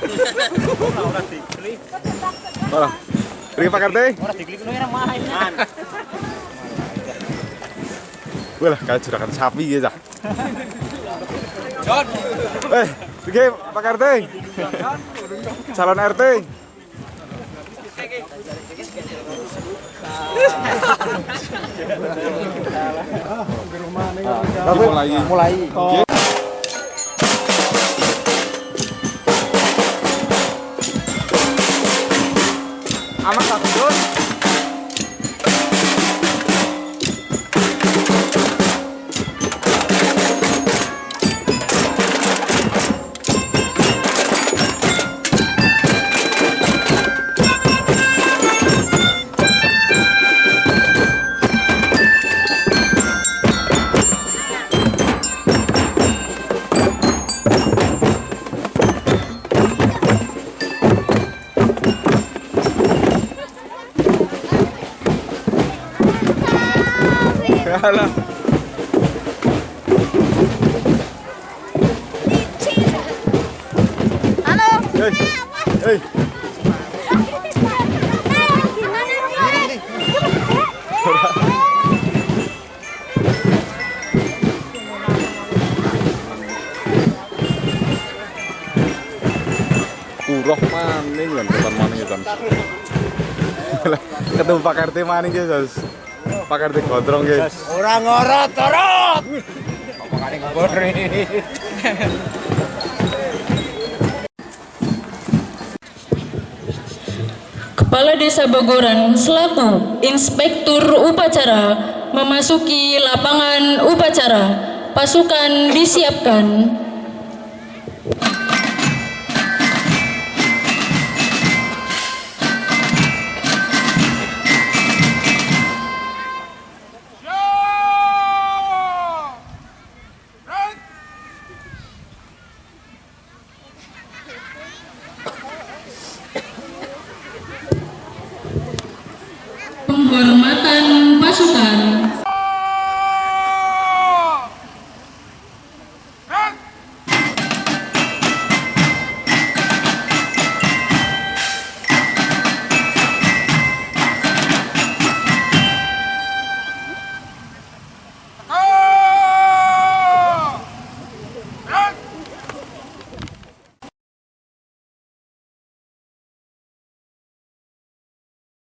Ora diklik. Ora. Mriki Pak RT. Ora diklik ngono ora main. Wah lah, kayak juragan sapi gitu cah. Eh, iki Pak RT. Calon RT. Mulai. Mulai. Aman tak Gun? Alah. Halo. Hei. Hei. Kuroh maning lan ketan maning kan. Ketemu Pak RT maning ki, Jos. Pak RT gondrong ki. Ora ngorot, orot. Omongane ngobor. Kepala Desa Bogoran selaku Inspektur Upacara memasuki lapangan upacara. Pasukan disiapkan. Penghormatan pasukan.